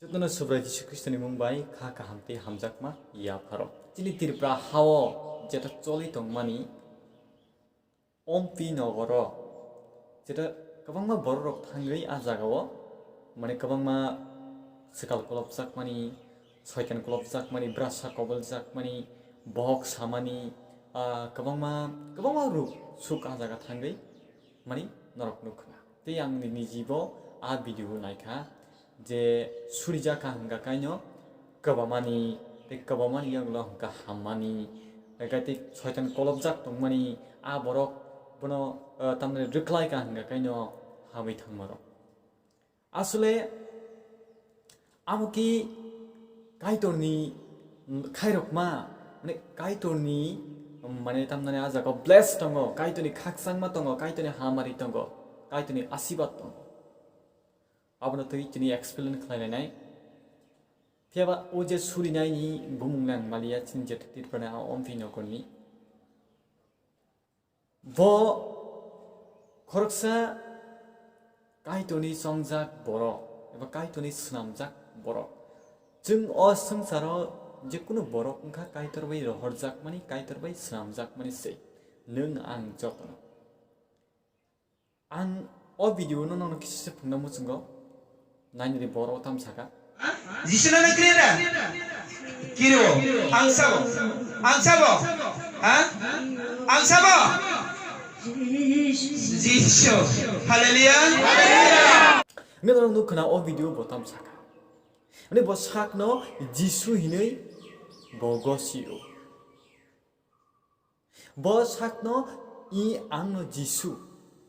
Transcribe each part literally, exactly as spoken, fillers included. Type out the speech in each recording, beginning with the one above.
Jotono Subrai Jisu Khristoni mung bai kha kaham tei hamjakma yapharo. Chini Tripura hao jeta choli tongmani Ompi nogoro jeta kwbangma bororok thangwi a jagao, mane, kwbangma swkal kolopjakmani, soitan kolopjakmani, brasa koboljakmani, bohok samani, ah, kwbangma, kwbangma ruk suk a jaga thangwi, mani, norok nukha. Tei ang nini jibo a video naikha je surijak kha hwnkha kaino kwbamani, tei kwbamani yanglo hwnkha hammani, tei soitan kolopjak tongmani, a borok bono, eh, tamni rwkhlai kha hwnkha kaino hamwi thangmarok. Asole amo ki Kaitorni khairokma, mane, Kaitorni, mane, tamnani a jaga bless tongo, Kaitorni khakchangma tongo, Kaitorni hamari tongo, Kaitorni asibad tongo. Abono twi chini explain khlainai. Phiyaba o je surinaini bumung nang maliya chini je Tripura ni a Ompi nogorni. Bo khoroksa Kaitorni chongjak borok eba Kaitorni swnamjak borok. Chwng o swngcharo jekunu borok wngkha Kaitor bai rohorjakmani, Kaitor bai swnamjakmani se. Nwng ang jotono. Ang o video no nono kisa se phungna muchungo. Nainani borok tam saka. Jisu no kiri da? Kiri o. Ang sabo. Ang sabo. Ha? Ang sabo. Jisu. Hallelujah. Ngi norok nuk khna o video bo tam saka. Ani bo sakno Jisu hinui bo gosi o. Bo sakno, "I angno Jisu,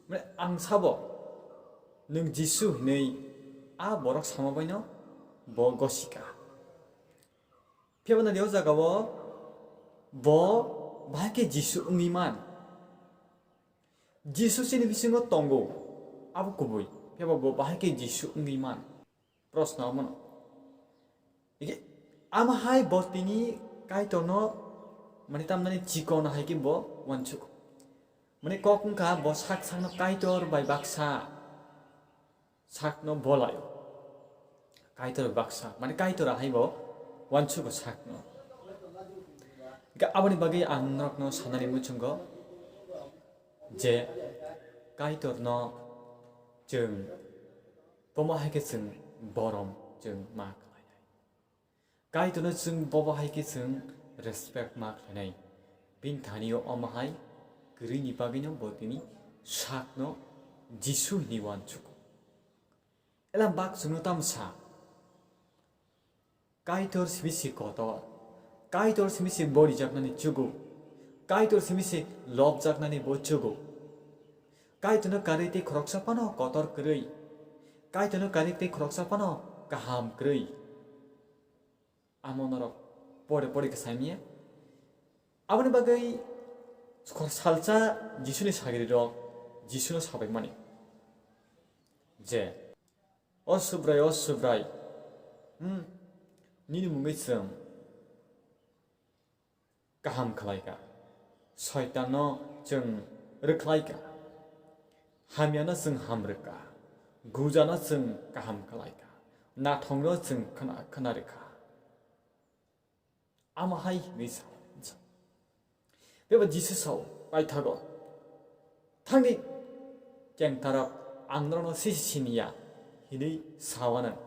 mane, ang sabo, nwng Jisu," hinui a borok sama baino bo gosika. Phiyaba nadi o jagao bo bahai khe Jisu wngwi man. Jisu chini bisingo tongo, abo kubui. Phiyaba bo bahai khe Jisu wngwi man. Proshno omono. Ike, ama hai bo tini Kaitorno, mane, tamnani chikon hai khe bo uansuk. Mane, kok wngkha bo sak sakno Kaitor bai baksa sakno bolaio. Kaitor bai baksa, mane, Kaitor hai bo uansugo sakno. Ike, aboni bagwi ang norokno sanani muchungo je Kaitorno chwng Bomo hai khe chwng borom chwng ma khlainai. Kaitorno chwng bobo hai khe chwng respect ma khlainai. Bini thani o omo hai kwrwini bagwino bo tini sakno Jisu hinwi uansugo. Elam bak chwngno tamo sa? Kaitor simi se kotor. Kaitor simi se borijaknani chugo. Kaitor simi se lobjaknani bo chugo. Kaitorno karwi tei khoroksa phano kotor kwrwi. Kaitorno karwi tei khoroksa phano kaham kwrwi. Amo norok pore pore khe saimanya. Aboni bagwi khor salsa Jisuni sagrirok Jisuno sabaimani je, "O Subrai, o Subrai, hmm, nini mungwi chwng kaham khlai kha, Soitanno chwng rwkhlai kha, hamyano chwng ham rwkha, gujano chwng kaham khlai kha, nathokno chwng khna, khna rwkha." Amo hai hinwi sa, sa. Beba Jisu sao, paithago, "Thangdi, kengtarok, ang norokno sisi siniya," hinwi sawanang,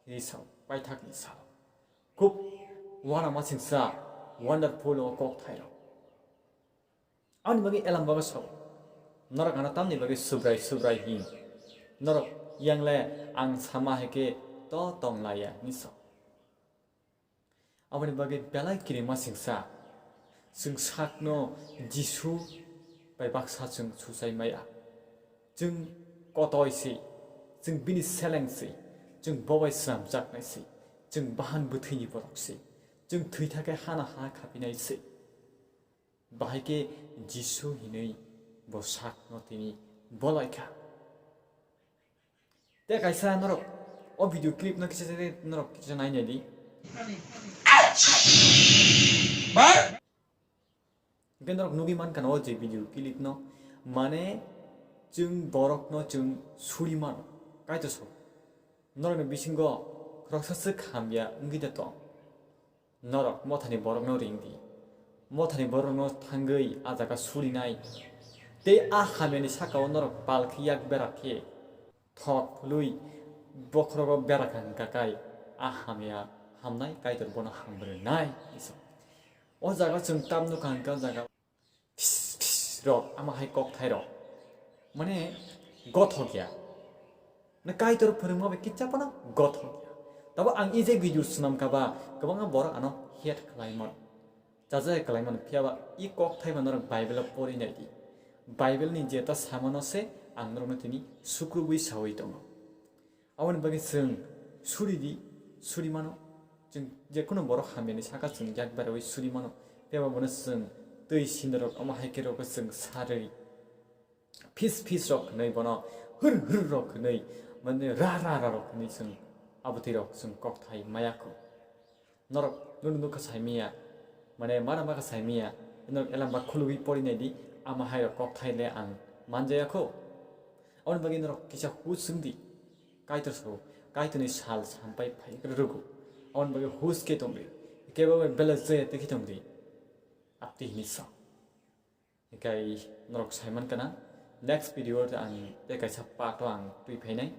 hinwi sao, paithakni sao. Khub uanamasingcha, wonderful o kokthairok. Ani bagwi elam bago sao, norok ano tamni bagwi Subrai, Subrai hin? Norok yangle ang sama hai khe to tonglaiya hinwi sao. Aboni bagwi belai kirima singsa, chwng sakno Jisu bai baksa chwng suchai maya. Chwng kotoi se, chwng bini seleng se, chwng bo bai swnamjaknai se, chwng bahan bwthwini borok se, chwng thwi thakhe hana ha khapinai se. Bahai khe Jisu hinwi bo sakno tini bolai kha. Tei kaisa norok o video clip no kisa se norok kisa nai nai di. Hwnkhe norok nugwi mankha na o je video clip no, mane chwng borok no chwng suri mano. Kaitor sabo norokni bisingo Khoroksa swk hamya wngwi de tong. Norok mothani borokno ring di. Mothani borokno thangwi a jaga surinai. Tei a hamyani sakao norok pal khe yak bera khe thok phului bokhorogo bera kha hwnkha kai a hamya hamnai Kaitor bono hamrwnai. O jaga chwng tam nukha hwnkha o jaga phis phis rok, ama hai kokthai rok. Mane gothok ya. Na Kaitor phwrwngma bai kitsa phano gothok ya. Tabo ang ije video swnam kha ba kwbangma borok ano hate khlai mano. Chajakya khlai mano. Phiya ba i kokthai ba norok Bible o pori nai di. Bible ni jeta samano se ang norokno tini sukrubwi sawi tongo. Aboni bagwi chwng suri di, suri mano. Chwng jekunu borok hamyani saka chwng yak berawi suri mano. Phiya ba bono chwng twi sinirok omo hai khe rokhe chwng sarwi phis phis rok hwnwi bono hur hur rok hwnwi mane ra ra ra rok hwnwi chwng abotwi rok chwng kokthai maya kho. Norok nunu nukha saimiya, mane mara makha saimiya, norok elamba khulugwi pori nai di, ama hai rok kokthai le ang manjaya kho. Aboni bagwi norok kisa hus wng di, Kaitor sao, Kaitorni sal sampai phai rwgo. Aboni bagwi hus khe tong di, kebo bai bela jaya tei khe tong di, apti hini sa. Hikai norok saiman kana next video o ang tei kaisa part o ang twi phainai.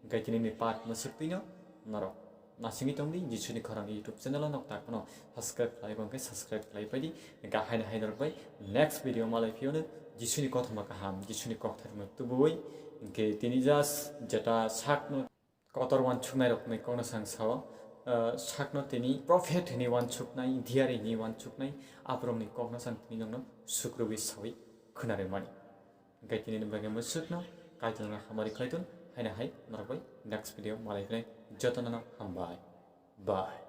Hikai tini ni part mwswk twino norok nasingwi tongdi Jisuni khorang YouTube channel o nok tak phano subscribe khlai khe subscribe khlai paidi. Hikai haino hai norok bai next video malai phiyano Jisuni kothoma kaham, Jisuni kokthai rokno tubui. Hikai tini just jeta sakno kotor wansuknai rokni kokno sang sao, ah, sakno tini prophet hini wansuknai, diari hini wansuknai, aborokni kokno sang tini nokno sukrubwi sawi khwnarwi mani. Hikai tini ni bagwi mwswkno Kaitorno hamari khaitun, haino hai norok bai next video malai philai jotono hambai. Bye.